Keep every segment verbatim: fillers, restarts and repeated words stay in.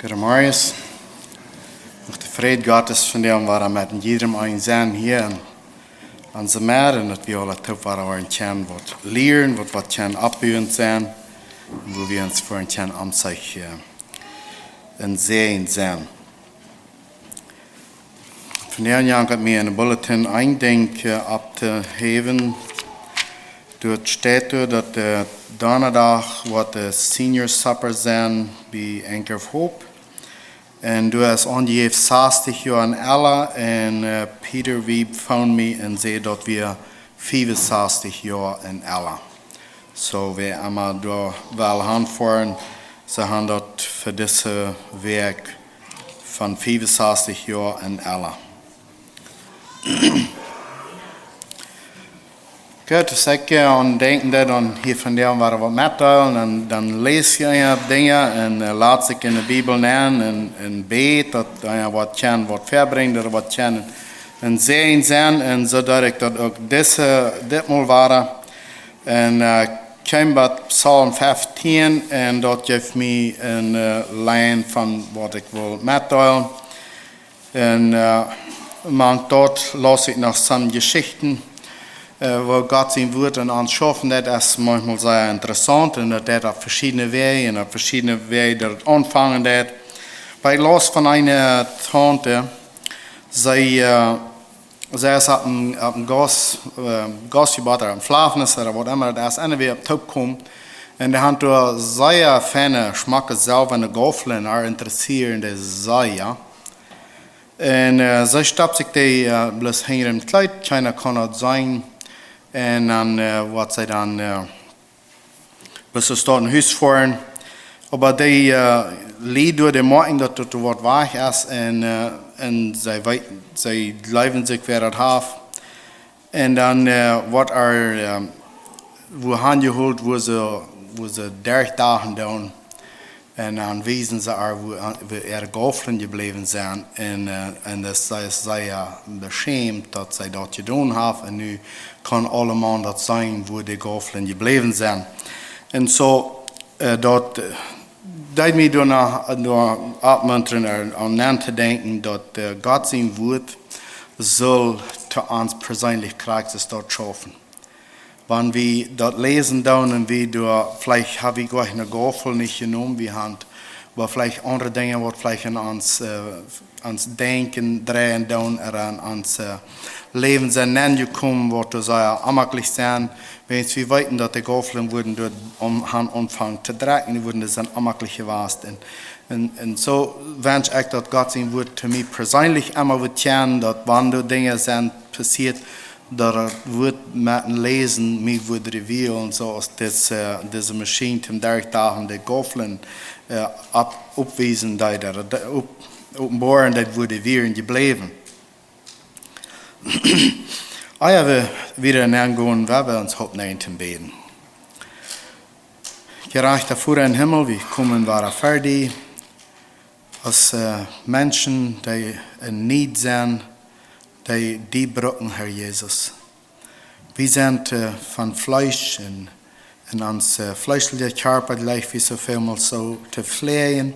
Goodemorjes. Mucht de Fräd Gottes vondoag wada met jiedrem eent sennen hia en onse Medd, un daut wie aule toop wada woaren kjennen waut lieren, waut, waut kjennen oppbuent sennen, un woo wie ons fa kjennen omzeichnen un seenen sennen. Vondoag jankat mie en de Bulletin een Dinkj, äh, opptohäwen. Doa steit doa, daut de Donnadach woat de Senior Supper sennen bie Anchor of Hope. Un doa es aunjejäft sastich Joa un ella, un, äh, Peter Wieb found mie un säd, daut wie fiefunsastich Joa un ella. Soo, wäa emma doa well hanfoaren, see han daut fa dise Wäakj von fiefunsastich Joa un ella. Goot, aus ekj, äh, aun denkjen deed, dan hia vondoag wada waut metdeelen, dan, dan läs ekj, äh, Dinja un, äh, lot ekj en de Bibel nenn un, un bäd, daut, äh, waut kjennen waut verbrinjen, daut waut kjennen een Säajen sennen, un soo deed ekj daut uk dise, ditmol wada. Un, äh, kjeem bie Psalm feftieen, un daut jeef mie een, äh, Lien von waut ekj well metdeelen. Un, äh, mank daut läs ekj noch some Jeschichten, äh, woo Gott sien Wuat aun ons schaufen deit, es maunchmol sea interessaunt, un daut deit opp veschiedne Wäaj, un opp veschiedne Wäaj daut aunfangen deit. Oba ekj läs von eene Taunte, see, äh, see es opp een, opp een Gas, äh, Gasjeboat ooda een Befrieschnis ooda waut emma daut es, anyway, opp toop kjemt. Un dee haft doa sea feine, schmocke, selwane Gauflen, äa interessieet dee sea. Un, äh, see stopt sikj dee, äh, bloos hinjrem Kjleet, kjeena kaun daut seenen. Un dan, äh, woat see dan, äh, bat see doa no Hus foaren. Oba dee, äh, Lied doa, dee moakjen daut, daut doa waut wajch es. Un, äh, un see weet, see jleewen sikj, wäa daut haft. Un dan, äh, woat äa, äh, wua hanjehoolt, wua see, wua see derchdachen doonen. Un dan wiesen see äa, wua, wua äare Gauflen jebläwen sent. Un, äh, un daut see es sea beschämt, daut see daut jedonen haft. Un nu kaun aulemaun daut seenen, wua de Gauflen jebläwen sent. Un soo, äh, daut, äh, deed mie doano, doano oppmuntren, äh, aun auntodenkjen, daut, äh, Gott sien Wuat saul to ons perseenlich krakjt soo daut schaufen. Wan wie daut läsen doonen un wie doa, veleicht ha wie goa eene Gaufel nich jenomen, wie han, oba veleicht aundre Dinja, waut veleicht aun ons, äh, ons Denkjen dreien doonen, ooda aun ons, äh, Läwen sent nenjekomen, waut doa sea onjemaklich sent. Wan wie weeten, daut de Gauflen wudden doa aun, aunfangen to drekjen, dee wudden doa sent onjemaklich jewast. Un, un, un soo wensch ekj, daut Gott sien Wuat to mie perseenlich emma wudd kjennen, daut wan doa Dinja sent passieet, daut daut Wuat met een Läsen mie wudd revealen, soo aus dise, äh, dise Maschien toom derchdachen de Gauflen, äh, opp-, oppwiesen deed, daut, daut opp-, openboaren deed, wua dee wieren jebläwen. Ea wie wieda nengonen, well wie ons oppnämen toom bäden. Jerajchta Voda em Himmel, wie komen wada ver die, aus, äh, Menschen, dee en need sent, dee die brucken, Herr Jesus. Wie sent, äh, von Fleesch un, un ons, äh, fleeschelja Kjarpa jleicht wie soo väl mol soo to fläajen,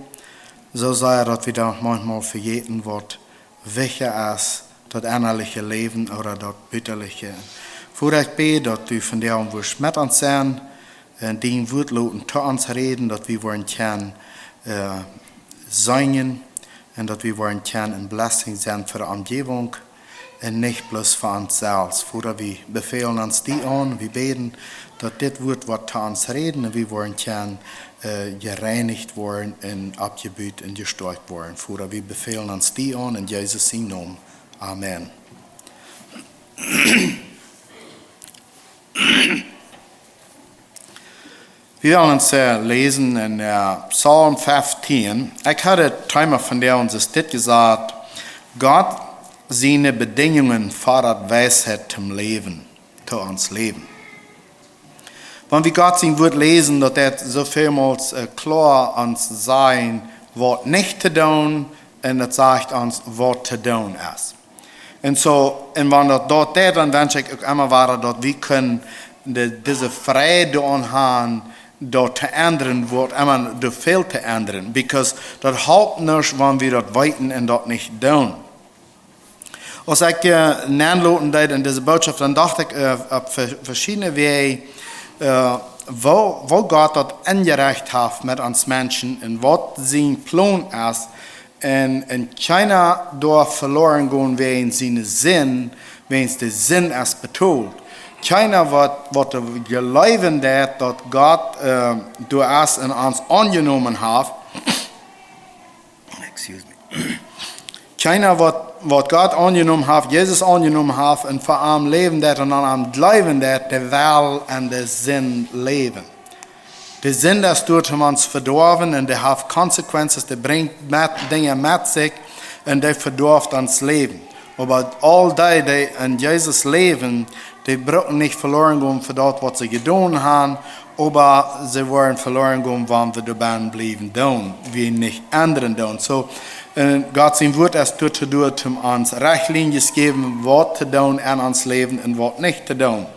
soo sea daut wie dan maunchmol vejäten, waut wichtja es, daut ennaliche Läwen ooda daut butajliche. Voda, ekj bäd, daut du vondoag wurscht met ons sennen, un dien Wuat loten to ons räden, daut wie woaren kjennen, äh, seenen, un daut wie woaren kjennen een Blessing sennen fa de Omjäwunk un nich bloos fa ons selfst. Voda, wie befälen ons die aun, wie bäden, daut dit Wuat woat to ons räden un wie woaren kjennen, äh, jereinicht woaren un oppjebut un jestoakjt woaren. Voda, wie befälen ons die aun en Jesus sien Nomen. Amen. Wie wellen ons, äh, läsen en, äh, Psalm feftieen. Ekj haud daut Thema vondoag, ons es dit jesajcht: Gott siene Bedinjungen foddat Weisheit toom Läwen, to ons Läwen. Wan wie Gott sien Wuat läsen, daut deit soo välmols, äh, kloa ons sajen, waut nich to doonen, un daut sajcht ons, waut to doonen es. Un soo, un wan daut, daut deit, dan wensch ekj uk emma wada, daut wie kjennen de, dise Freid doaraun haben, daut to endren, waut emma doa fält to endren. Because daut halpt nuscht, wan wie daut weeten un daut nich doonen. Aus ekj äh, nenloten deed en dise Botschaft, dan docht ekj äh, opp ve- veschiedne Wäaj, äh, woo, woo Gott daut enjerecht haft met ons Menschen un waut sien Plon es. Un, un kjeena doa veloaren gonen wäajen siene Sind, wäajen de Sind es betolt. Kjeena waut, waut doa jleewen deit, daut Gott äh, doa es un ons aunjenomen haft. Excuse me. Kjeena waut, waut Gott aunjenomen haft, Jesus aunjenomen haft un fa am läwen deit un aun am jleewen deit, dee well en de Sind läwen. De Sind es doa toom ons vedoawen un dee haft consequences, dee brinjt met, Dinja met sikj un dee vedoaft ons Läwen. Oba aul dee, dee en Jesus läwen, dee bruken nich veloaren gonen fa daut, waut see jedonen haben, oba see woaren veloaren gonen, wan wie doabennen bliewen doonen, wie nich endren doonen. So, äh, Gott sien Wuat es doa, doa toom ons Rechtlienjes jäwen, waut to doonen en ons Läwen un waut nich to doonen.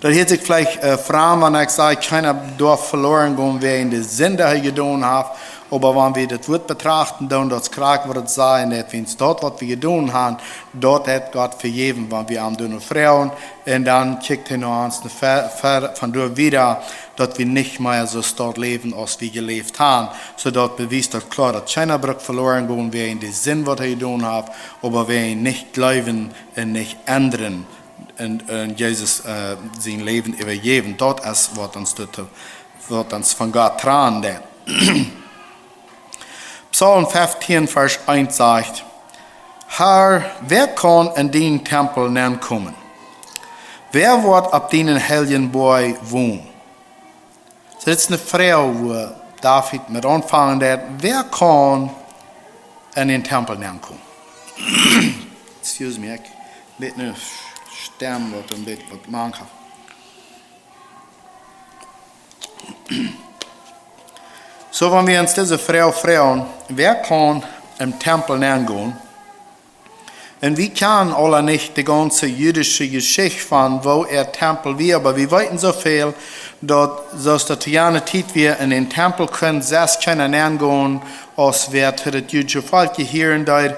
Daut hieet sikj veleicht äh, framd, wan ekj saj, kjeena doa veloaren gonen wäajen de Sind, dee hee jedonen haft. Oba wan wie daut Wuat betrachten, dan daut es krakjt waut et sajcht, daut wie ons daut, waut wie jedonen haben, daut haft Gott vejäft, wan wie am doonen froagen. Un dan kjikjt hee no ons ver, ver, von doa wieda, daut wie nich mea soo stoakj läwen, aus wie jeläft haben. So daut bewiest daut kloa, daut kjeena brukt veloaren gonen wäajen de Sind, waut hee jedonen haft, oba wäajen nich jleewen un nich endren un, un Jesus äh, sien Läwen äwajäwen. Daut es, waut ons, doa, waut ons von Gott trannen deit. Psalm feftieen, Varsch eent sajcht: Herr, wäa kaun en dienen Tempel nenkomen? Wäa woat opp dienen heiljen Boajch wonen? So, dit es eene Froag, wua David met aunfangen deit: Wäa kaun en dän Tempel nenkomen? Excuse me, ekj hab eene Stemm, waut een bät waut mank haft. So, wan wie ons dise Froag froagen, wäa kaun em Tempel nengonen? Un wie kjanen aula nich de gaunze jüdische Jeschicht von woo äa Tempel wia, oba wie weeten soo väl, daut, soo aus daut to jane Tiet wia, en dän Tempel kunn sest kjeena nengonen, aus wäa to daut jüdische Volkj jehieren deed.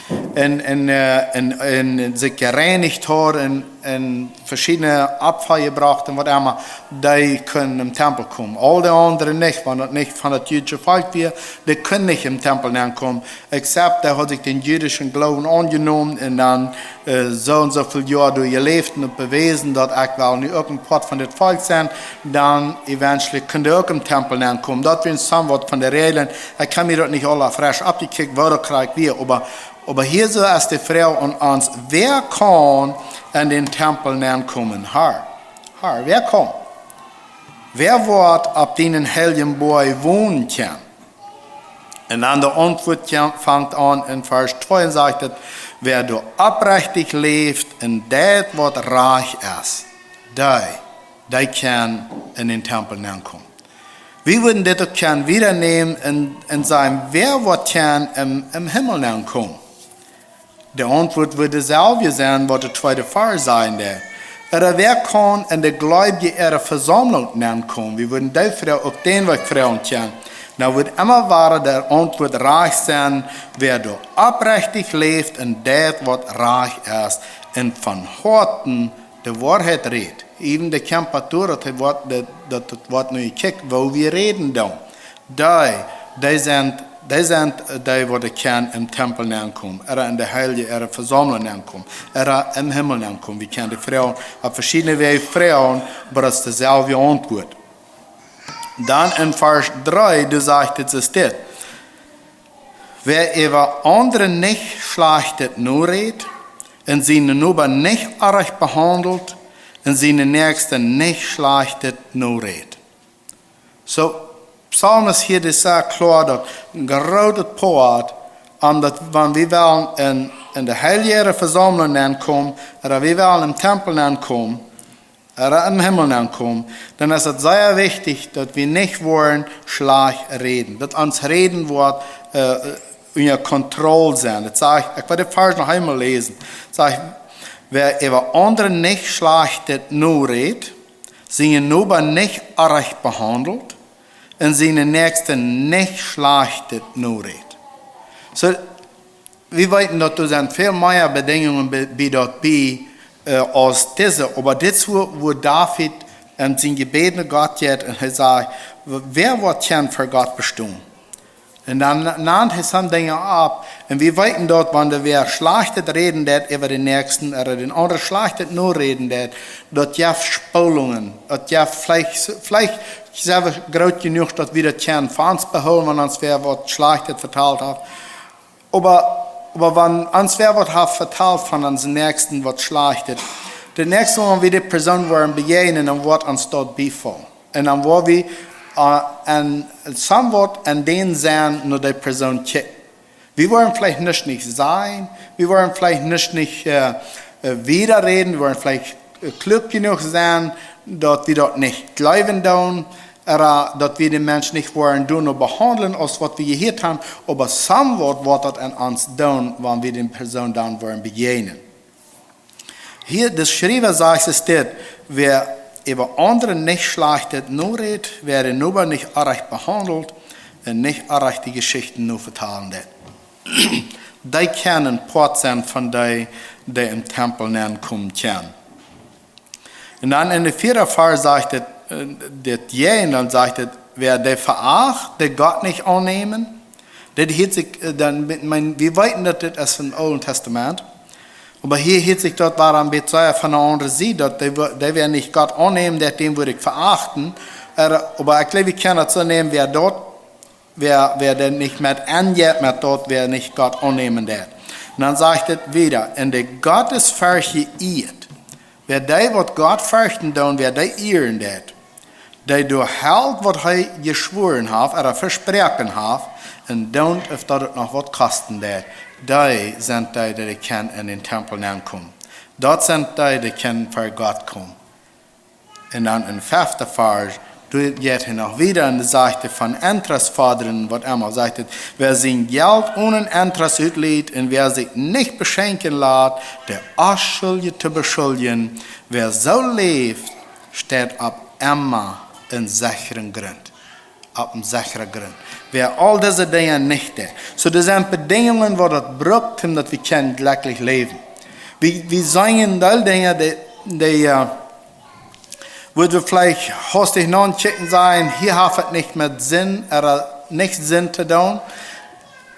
Un, un, äh, un, un sikj jereinicht haud un, un veschiedne Opfa jebrocht un waut emma, dee kunnen em Tempel komen. Aul de aundre nich, wan daut nich von daut jüdische Volkj wia, dee kunnen nich em Tempel nenkomen. Except, dee haud sikj dän jüdischen Gloowen aunjenomen un dan äh, soo un soo väl Joa doa jeläft un bewäsen, daut ekj well nu uk een Poat von dit Volkj sennen, dan eventually kunn dee uk em Tempel nenkomen. Daut wieren somewhat von de Räajlen. Ekj hab mie daut nich aula fresch aufjekjikjt, woo daut krakjt wia, oba, oba hia soo es de Froag aun ons: Wäa kaun en dän Tempel nenkomen? Herr, Herr, wäa kaun? Wäa woat opp dienen heiljen Boajch wonen kjennen? Un dan de Auntwuat kjemt, fangt aun en Varsch twee un sajcht et: Wäa doa oprechtich läft un deit, waut rajcht es, dee, dee kaun en dän Tempel nenkomen. Wie wudden dit uk kjennen wiedanämen un, un sajen: Wäa woat kjennen em, em Himmel nenkomen? De Auntwuat wudd deeselwje sennen, waut de tweede Varsch sajen deit. Ooda wäa kaun en de Gleubje äare Vesaumlunk nenkomen? Wie wudden dee Froag uk dän Wajch froagen kjennen. Dan wudd emma woaren de Auntwuat rajcht sennen: Wäa doa oprechtich läft un deit, waut rajcht es, un von Hoaten de Woarheit rät. Even de Kjempa doa, daut hee woat, daut, daut, daut woat nu jekjikjt, woo wie räden dan. Dee, dee sent, dee sent, äh, dee, waut kjennen em Tempel nenkomen, ooda en de Heilje äare Vesaumlunk nenkomen, ooda em Himmel nenkomen. Wie kjennen de Froag opp veschiedne Wäaj froagen, oba daut es deeselwje Auntwuat. Dan en Varsch dree, doa sajcht et, es dit: Wäa äwa aundre nich Schlajchtet norät, un sienen Noba nich orrajcht behaundelt, un sienen Näakjsten nich Schlajchtet norät. So, Psalm es hia de Sach kloa, daut een grootet Poat, om daut, wan wie wellen en, en de Heilje äare Vesaumlunk nenkomen, ooda wie wellen em Tempel nenkomen, ooda em Himmel nenkomen, dan es et sea wichtich, daut wie nich woaren schlajcht räden. Daut ons Räden woat, äh, unja Kontroll sennen. Daut sajcht, ekj well dän Varsch noch eemol läsen. Daut sajcht: Wäa äwa aundre nich Schlajchtet norät, sienen Noba nich onrajcht behaundelt un sienen Näakjsten nich Schlajchtet norät. So, wie weeten, daut doa sent väl mea Bedinjungen bie, bie daut bie, äh, aus dise. Oba dit es, wua, wua David en sien Jebäd no Gott jeit un hee sajcht: "Wäa woat kjennen ver Gott bestonen?" Un dan na-, nant hee some Dinja opp. Un wie weeten daut, wan wäa Schlajchtet räden deit äwa dän Näakjsten, ooda dän aundren Schlajchtet noräden deit, daut jeft Spolungen. Daut jeft veleicht, veleicht sent wie groot jenuach, daut wie daut kjennen fa ons behoolen, wan ons wäa waut Schlajchtet vetalt haft. Oba, oba wan ons wäa waut haft vetalt von onsen Näakjsten waut Schlajchtet, daut näakjste Mol, wan wie dee Persoon woaren bejäajnen, dan woat ons daut biefaulen. Un dan woa wie, äh, en, somewhat en dän Senn no dee Persoon kjikjen. Wie woaren veleicht nuscht nich sajen, wie woaren veleicht nuscht nich, äh, äh, wieda räden, wie woaren veleicht, äh, kluak jenuach sennen, daut wie daut nich jleewen doonen, ooda daut wie dän Mensch nich woaren doano behaundlen aus waut wie jehieet haben, oba somewhat woat daut aun ons doonen, wan wie dee Persoon dan woaren bejäajnen. Hia, de Schriewa sajcht es dit: "Wäa äwa aundre nich Schlajchtet norät, wäa dän Noba nich onrajcht behaundelt un nich onrajchte Jeschichten novetalen deit, dee kjennen Poat sennen von dee, dee em Tempel nenkomen kjennen." Un dan en dän vieeden Varsch sajcht et, äh, dit Jäajen, dan sajcht et: "Wäa dee veacht, dee Gott nich aunnämen." Dit hieet sikj, äh, dan, ekj meen, wie weeten, daut dit es em Oolen Tastament. Oba hia hieet sikj daut wada een bät sea von de aundre Sied, daut dee, wua-, dee wäa nich Gott aunnämen deit, dän woa ekj veachten. Äh, oba ekj jleew, ekj kaun daut soo nämen, wäa daut, wäa, wäa dee nich met enjeit, met daut, wäa nich Gott aunnämen deit. Un dan sajcht et wieda: "Un dee Gottesforcht ieet." Wäa dee waut Gott ferchten doonen, wäa dee ieren deit, dee doa helt waut hee jeschwoaren haft, ooda vesproaken haft, un doont, auf daut et noch waut kosten deit, dee sent dee, dee kjennen en dän Tempel nenkomen. Daut sent dee, dee kjennen ver Gott komen. Un dan em feften Varsch, doa jeit hee noch wieda un sajcht hee von Interest fodren, waut emma, sajcht et: "Wäa sien Jelt onen Interest utlieet un wäa sikj nich beschenkjen lat, de Onschuldje to beschuldjen, wäa soo läft, steit opp emma een sechra Grunt." Opp een sechra Grunt. Wäa aul dise Dinja nich deit. So, doa sent Bedinjungen, waut daut brukt, om daut wie kjennen jlekjlich läwen. Wie, wie seenen dee Dinja, dee, dee, äh, wua wie veleicht hastich nochecken sajen, hia haft et nich met Senn, ooda nich Senn to doonen.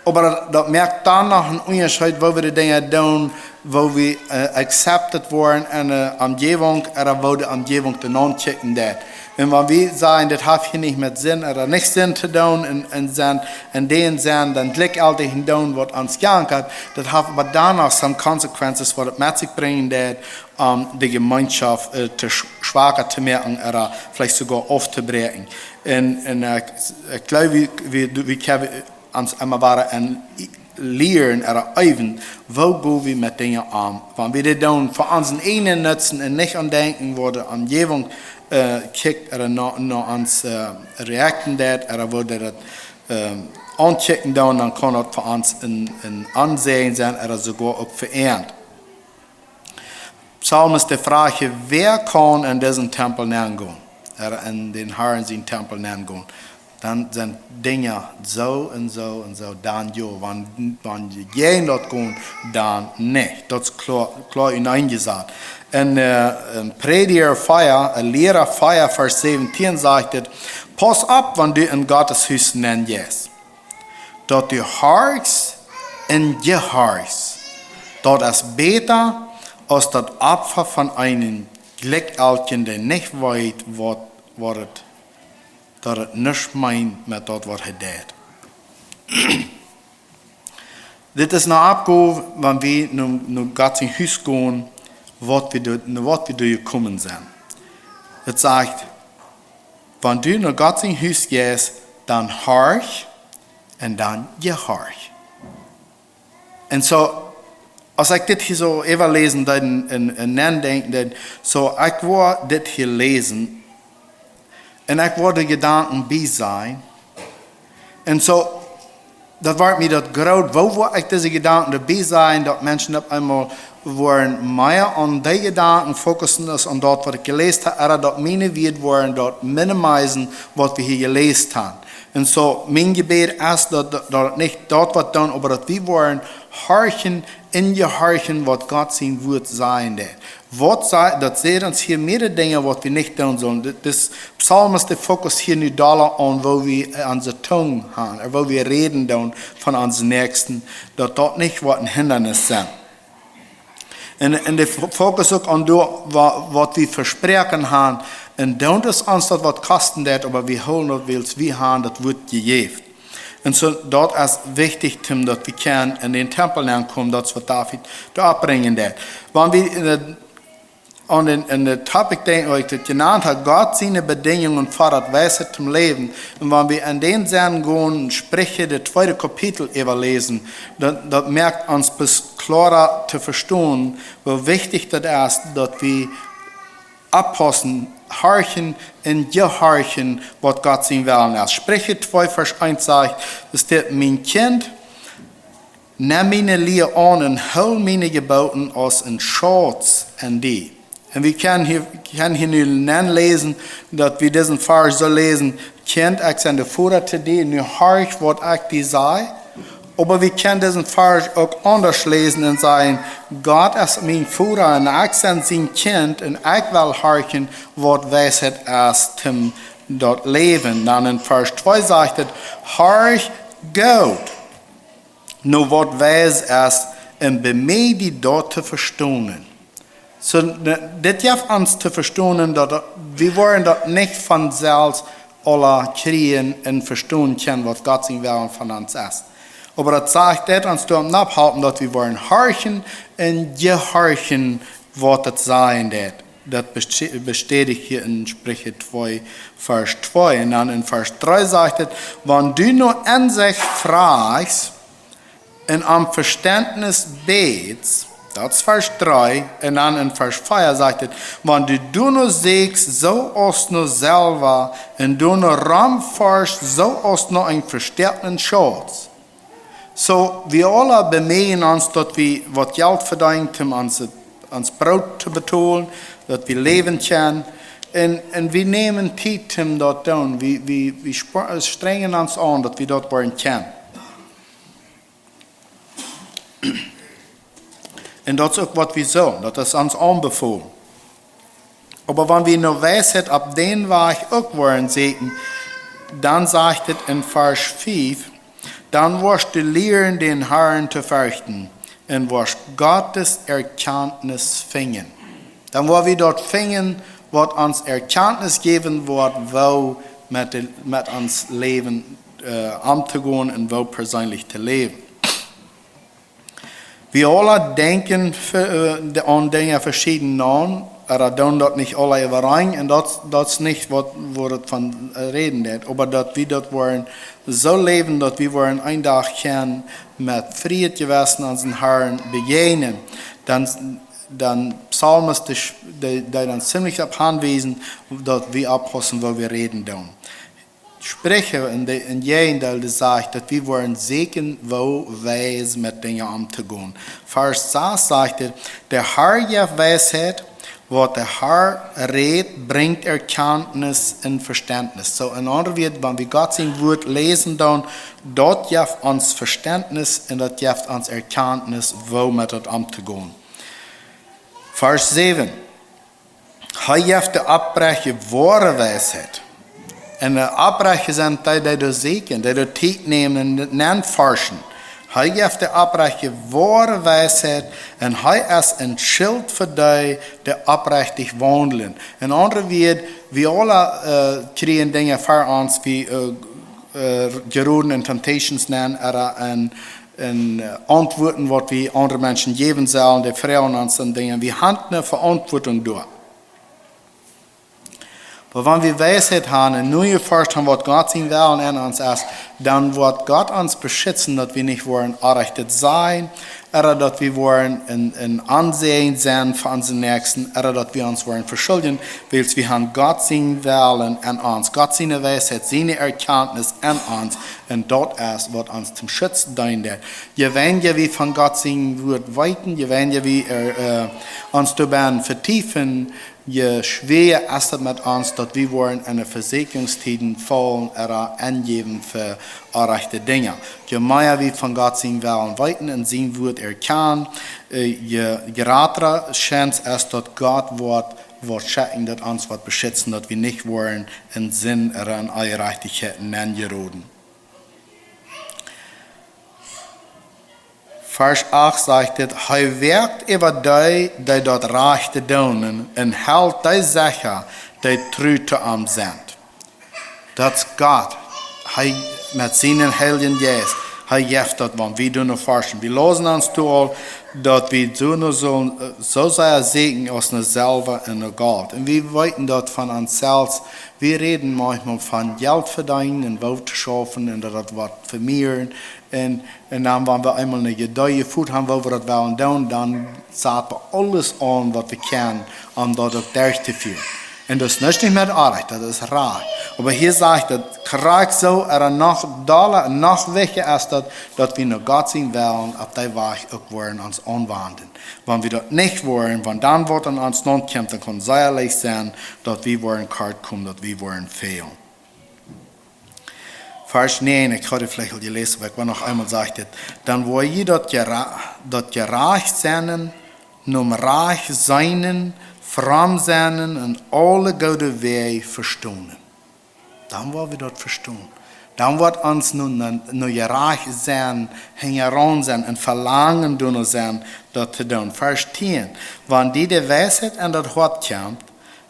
Oba daut, daut moakt dan noch een Unjascheet, woo wie de Dinja doonen, woo wie, äh, accepted woaren en de Omjäwunk, ooda woo de Omjäwunk de nochecken deit. Un wan wie sajen, dit haft hia nich met Senn ooda nich Senn to doonen, un, un sent, un dee sent dan jlikjjeltich en doonen waut ons jankat, daut haft oba dan noch some consequences, waut et met sikj brinjen deit, om de Jemeenschoft, äh, to sch-, schwaka to moaken ooda veleicht soogoa auftobräakjen. Un, un, äh, ekj, ekj jleew, wie, wie, wie kjennen ons emma wada aun lieren ooda eewen, woo go wie met Dinja om. Wan wie dit doonen fa onsen eejnen Nutzen un nich aun denkjen, woo de Omjäwunk, äh, kjikjt ooda no, no ons, äh, reacten deit, ooda woo dee daut, äh, aunchecken doonen, dan kaun daut fa ons een, een Aunsäajen sennen, ooda soogoa uk veeent. Psalmist, dee froagt: "Wäa kaun en disen Tempel nengonen?" Ooda en dän Harn sien Tempel nengonen. Dan sent Dinja soo un soo un soo, dan jo. Wan, wan jie jäajen daut gonen, dan nich. Daut es kloa, kloa unjajesat. En, äh, en Prädja vea, en Liera vea, Varsch säwentieen sajcht et: "Pauss opp, wan du en Gottes Hus nenjeist, daut du horchst un jehorchst. Daut es bäta aus daut Opfa von eenen Jlikjjeltjen, dee nich weet, waut, waut et, daut et nuscht meent met daut, waut hee deit." Dit es ne Oppgow, wan wie no, no Gott sien Hus gonen, waut wie doa, no waut wie doa jekomen sent. Et sajcht, wan du no Gott sien Hus jeist, dan horch un dan jehorch. Un soo, aus ekj dit hia soo äwaläsen deed un, un, un nodenkjen deed, soo, ekj woa dit hia läsen, un ekj woa de Jedanken bie sajen. Un soo, daut wort mie daut groot, woo woa ekj dise Jedanken doabie sajen, daut Menschen opp eemol woaren mea aun dee Jedanken fokussen aus aun daut, waut ekj jeläst hab, ooda daut miene Wieed woaren daut minimisen, waut wie hia jeläst haben. Un soo, mien Jebäd es daut, daut, daut nich daut waut doonen, oba daut wie woaren horchen un jehorchen, waut Gott sien Wort sajen deit. Waut sa-, daut sajcht ons hia mehrere Dinja, waut wie nich doonen sellen. De, de Psalmist, dee fokussieren nu doa aun, woo wie, äh, onse Tung haben, ooda woo wie räden doonen von onsen Näakjsten, daut daut nich woat een Hindanis sennen. Un, un dee fo-, fokussieren uk aun daut, wa-, waut wie vesproaken haben. Un daut es ons daut waut kosten deit, oba wie hoolen daut, wiels wie haben daut Wort jejäft. Un soo, daut es wichtich, Tim, daut wie kjennen en dän Tempel aunkomen, daut es waut David doa oppbrinjen deit. Wan wie en de, aun dän, en de Topic denkjen, waut ekj daut jenant hab, Gott siene Bedinjungen fodren Weisheit toom Läwen. Un wan wie en dän Senn gonen, Spricha, daut tweede Kapitel äwaläsen, daut, daut moakt ons bes-, kloara to vestonen, woo wichtich daut es, daut wie oppaussen, horchen un jehorchen, waut Gott sien Wellen es. Spricha twee Varsch eent sajcht, doa steit: "Mien Kjint, nemm miene Lia aun un hool miene Jeboten aus een Schauz en die." Un wie kjennen hia, kjennen hia nu nenläsen, daut wie disen Varsch soo läsen: "Kjint, ekj sie de Voda to die, nu horch, waut ekj die saj." Oba wie kjennen disen Varsch uk aundasch läsen un sajen: "Gott es mien Voda un ekj sie sien Kjint un ekj well horchen, waut Weisheit es toom daut Läwen." Dan en Varsch twee sajcht et: "Horch goot no waut weis es un bemieej die daut to vestonen." Soo, ne, dit jeft ons to vestonen, daut, daut wie woaren daut nich von selfst aula kjrieen un vestonen kjennen, waut Gott sien Wellen von ons es. Oba daut sajcht, daut ons doa opp halpen, daut wie woaren horchen un jehorchen, waut et sajen deit. Daut besti-, bestädicht hia en Spricha twee, Varsch twee. Un dan en Varsch dree sajcht et: "Wan du no Ensecht frajchst un om Vestentnis bätst", daut es Varsch dree, un dan en Varsch vea sajcht et: "Wan du doano sieekjst, soo aus no Selwa, un doano romforschst, soo aus no een vestäakjten Schauz." Soo, wie aula bemieejen ons, daut wie waut Jelt vedeenen, om ons, ons Broot to betolen, daut wie läwen kjennen. Un, un wie nämen Tiet, om daut to doonen. Wie, wie, wie sp-, strenjen ons aun, daut wie daut woaren kjennen. Un daut es uk waut wie sellen, daut es ons aunbefolen. Oba wan wie no Weisheit opp dän Wajch uk woaren sieekjen, dan sajcht et en Varsch fiew: "Dan woascht du lieren, dän Harn to ferchten, un woascht Gottes Erkjantnis finjen." Dan woa wie daut finjen, waut ons Erkjantnis jäwen woat, woo met de, met ons Läwen, äh, omtogonen un woo perseenlich to läwen. Wie aula denkjen ve-, äh, de, aun Dinja veschieden aun, ooda doonen daut nich aula äwareen, un daut, daut es nich waut, wua et von, äh, räden deit, oba daut wie daut woaren soo läwen, daut wie woaren een Dach kjennen met frieet Jewessen onsen Harn bejäajnen. Dan, dan Psalmist, dee, dee, dee dan ziemlich opp hanwiesen, daut wie oppaussen, woo wie räden doonen. Spricha en de, en Jäajendeel, dee sajcht, daut wie woaren sieekjen, woo weis met Dinja omtogonen. Varsch sas sajcht et: "De Har jeft Weisheit, waut de Har rät, brinjt Erkjantnis un Vestentnis." Soo, en aundre Wieed, wan wie Gott sien Wort läsen, dan, daut jeft ons Vestentnis un daut jeft ons Erkjantnis, woo met daut omtogonen. Varsch säwen: "Hee jeft de Oprechte woare Weisheit." Un de Oprechte sent dee, dee doa sieekjen, dee doa Tiet nämen un daut noforschen. "Hee jeft de Oprechte woare Weisheit, un hee es een Schilt fa dee, dee oprechtich waundlen." En aundre Wieed, wie aula, äh, kjrieen Dinja ver ons, wie, äh, äh, jeroden en temptations nenn, ooda en, en, äh, Auntwuaten, waut wie aundre Menschen jäwen sellen, dee froagen ons en Dinja. Wie haben eene Veauntwuatunk doa. Oba wan wie Weisheit haben un nu jeforscht haben, waut Gott sien Wellen en ons es, dan woat Gott ons beschitzen, daut wie nich woaren Onrajchtet sajen, ooda daut wie woaren een, een Aunseenen sennen fa onsen Näakjsten, ooda daut wie ons woaren veschuljen, wiels wie haben Gott sienen Wellen en ons, Gott siene Weisheit, siene Erkenntnis en ons, un daut es, waut ons toom Schutz deenen deit. Je weinja wie von Gott sien Wort weeten, je weinja wie, äh, äh, ons doabennen vetiefen, je schwoa es daut met ons, daut wie woaren en de Vesäakjungstieden faulen ooda aunjäwen fa orrajchte Dinja. Je mea wie von Gott sienen Wellen weeten un sien Wort erkjanen, äh, je jratra Chance es daut Gott woat, woat schekjen, daut ons woat beschitzen, daut wie nich woaren en Sind ooda en Onjerajchtichkjeit nenjeroden. Varsch acht sajcht et: "Hee woakt äwa dee, dee daut Rajchte doonen, un helt dee secha, dee tru to am sent." Daut es Gott. Hee met sienen Heiljen Jeist, hee jeft daut, wan wie doonen forschen. Wie läsen ons doa aul, daut wie soo no sullen, äh, soo sea sieekjen aus no Selwa un no Golt. Un wie weeten daut von ons selfst. Wie räden maunchmol von Jelt vedeenen un woo to schaufen un daut daut woat vemieren. Un, un dan, wan wie eemol een Idee jefoten haben, woo wie daut wellen doonen, dan saten wie aules aun, waut wie kjennen, om daut uk derchtofieren. Un daut es nich, nich mea orrajcht, daut es rajcht. Oba hia sajcht daut krakjt soo, ooda noch dolla, noch wichtja es daut, daut wie no Gott sienen Wellen opp dee Wajch uk woaren ons aunwenden. Wan wie daut nich woaren, wan dan waut aun ons nopp kjemt, dan kaun sea leicht sennen, daut wie woaren kort komen, daut wie woaren fälen. Varsch näajen, ekj haud et veleicht aul jeläsen, oba ekj well noch eemol sajen, daut: "Dan woa jie daut jera-, daut jerajcht sennen, nom Rajcht seenen, fromm sennen un aule goode Wäaj vestonen." Dan woa wie daut vestonen. Dan woat ons nu, nu, nu jerajcht sennen, hinjaraun sennen un velangen doano sennen, daut to doonen. Varsch tieen: "Wan die de Weisheit en daut Hoat kjemt,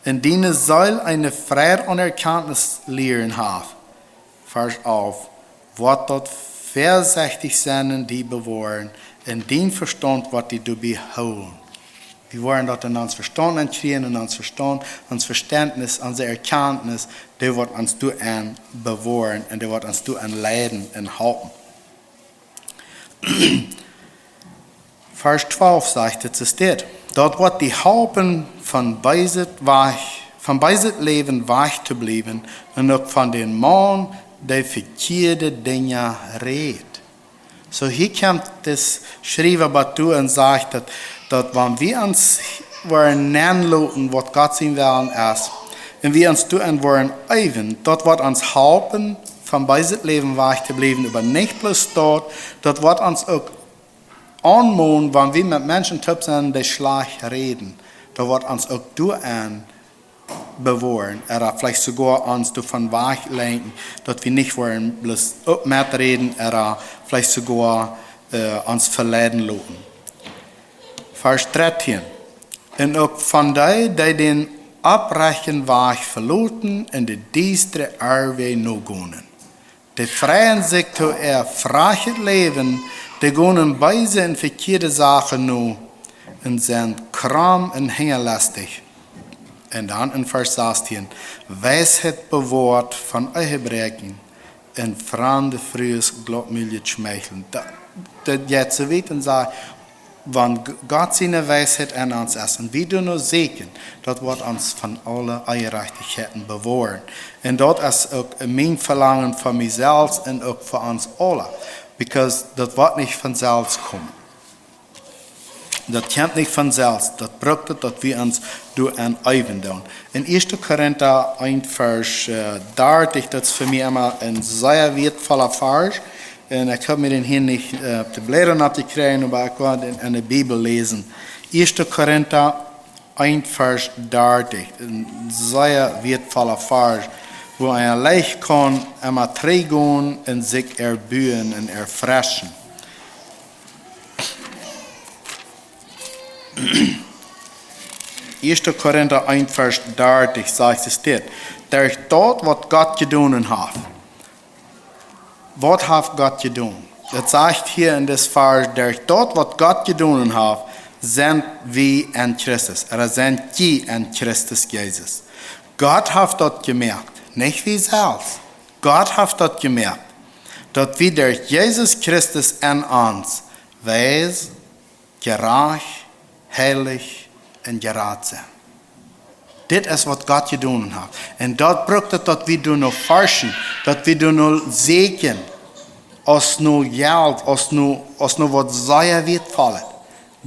un diene Seel eene Freid un Erkjantnis lieren haft." Varsch alf: "Woat daut väasechtich sennen un die bewoaren, un dien Vestaunt woat die doabie hoolen." Wie woaren daut en ons Vestaunt aunjäwen, en ons Vestaunt, ons Vestentnis, onse Erkjantnis, dee woat ons doa aun bewoaren un dee woat ons doa aun leiden un halpen. Varsch twalf sajcht et, es dit: "Daut woat die halpen, von beeset wajch, von beeset Läwen wajch to bliewen un uk von dän Maun, dee vekjieede Dinja rät." Soo, hia kjemt dis Schriewa bat doa un sajcht daut, daut wan wie ons woaren nenloten, waut Gott sien Wellen es, un wie ons doa aun woaren eewen, daut woat ons halpen, von beeset Läwen wajch to bliewen, oba nich bloos daut, daut woat ons uk aunmonen, wan wie met Menschen toop sent, dee schlajcht räden, daut woat ons uk doa aun bewoaren, ooda veleicht soogoa ons doavon wajchlenkjen, daut wie nich woaren bloos uk meträden, ooda veleicht soogoa, äh, ons veleiden loten. Varsch dartieen: "Un uk von dee, dee dän oprajchten Wajch veloten un de diestre Errwäaj nogonen. Dee freien sikj to äa frajchet Läwen, dee gonen beese un vekjieede Sachen no, un sent kromm un hinjalestich." Un dan en Varsch sastieen: "Weisheit bewoat von Ehebräakjen, un framde Frues glatmuljet Schmeicheln." Daut, daut jeit soo wiet un sajcht, wan G-, Gott siene Weisheit en ons es un wie doano sieekjen, daut woat ons von aule Onjerajchtichkjeit bewoaren. Un daut es uk mien Velangen fa mie selfst un uk fa ons aula. Because daut woat nich von selfst komen. Daut kjemt nich von selfst. Daut brukt et, daut wie ons doa aun eewen doonen. En Ieeschte Korinta eent Varsch, äh, dartich, daut es fa mie emma een sea wieetvolla Varsch. Un ekj hab mie dän hia nich, äh, opp de Bläda jekjräajen, oba ekj woa dän en de Bibel läsen. Ieeschte Korinta eent Varsch dartich, een sea wieetvolla Varsch, wua eena leicht kaun emma trigjgonen un sikj erbuen un erfreschen. Ieeschte Korinta eent Varsch dartich sajcht et dit: "Derch daut, waut Gott jedonen haft." Waut haft Gott jedonen? Daut sajcht hia en dis Varsch: "Derch daut, waut Gott jedonen haft, sent wie en Christus." Ooda sent jie en Christus Jesus. Gott haft daut jemoakt, nich wie selfst. Gott haft daut jemoakt, daut wie derch Jesus Christus en ons weis Jerajcht, heilich un jerat sennen. Dit es waut Gott jedonen haft. Un daut brukt et, daut wie doano forschen, daut wie doano säkjen, aus no Jelt, aus no, aus no waut sea wieetvollet.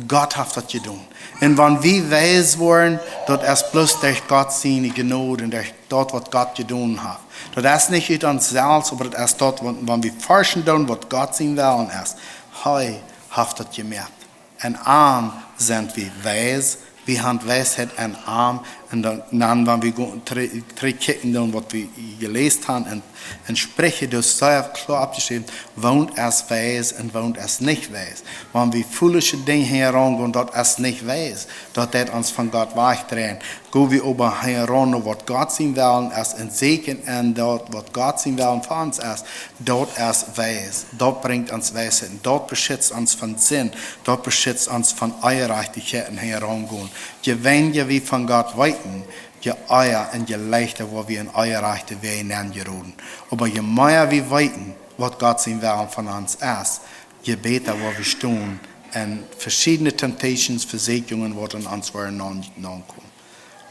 Gott haft daut jedonen. Un wan wie weis woaren, daut es bloos derch Gott siene Jnod un derch daut waut Gott jedonen haft. Daut es nich ut ons selfst, oba daut es daut, wan, wan wie forschen doonen waut Gott sien Wellen es. Hee haft daut jemoakt. En am sent wie weis. Wie han Weisheit en am. Un dan, dan wan wie go-, tre-, trigjkjikjen doonen waut wie jeläst han en, en Spricha, daut es sea kloa oppjeschräwen, woont es weis un woont es nich weis. Wan wie foolische Dinja hinjaraun gonen, daut es nich weis. Daut deit ons von Gott wajchdreien. Go wie oba hinjaraun no waut Gott sien Wellen es un säkjen en daut waut Gott sien Wellen fa ons es, daut es weis. Daut brinjt ons Weisheit un daut beschitzt ons von Sind. Daut beschitzt ons von Onjerajchtichkjeit un hinjaraun gonen. Je weinja wie von Gott weeten, je ea un je leichta woa wie en onjerajchte Wäaj nenjeroden. Oba je mea wie weeten waut Gott sien Wellen von ons es, je bäta woa wie stonen en veschiedne temptations, Vesäkjungen waut en ons woaren naun, naunkomen.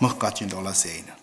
Mucht Gott junt aula säajnen.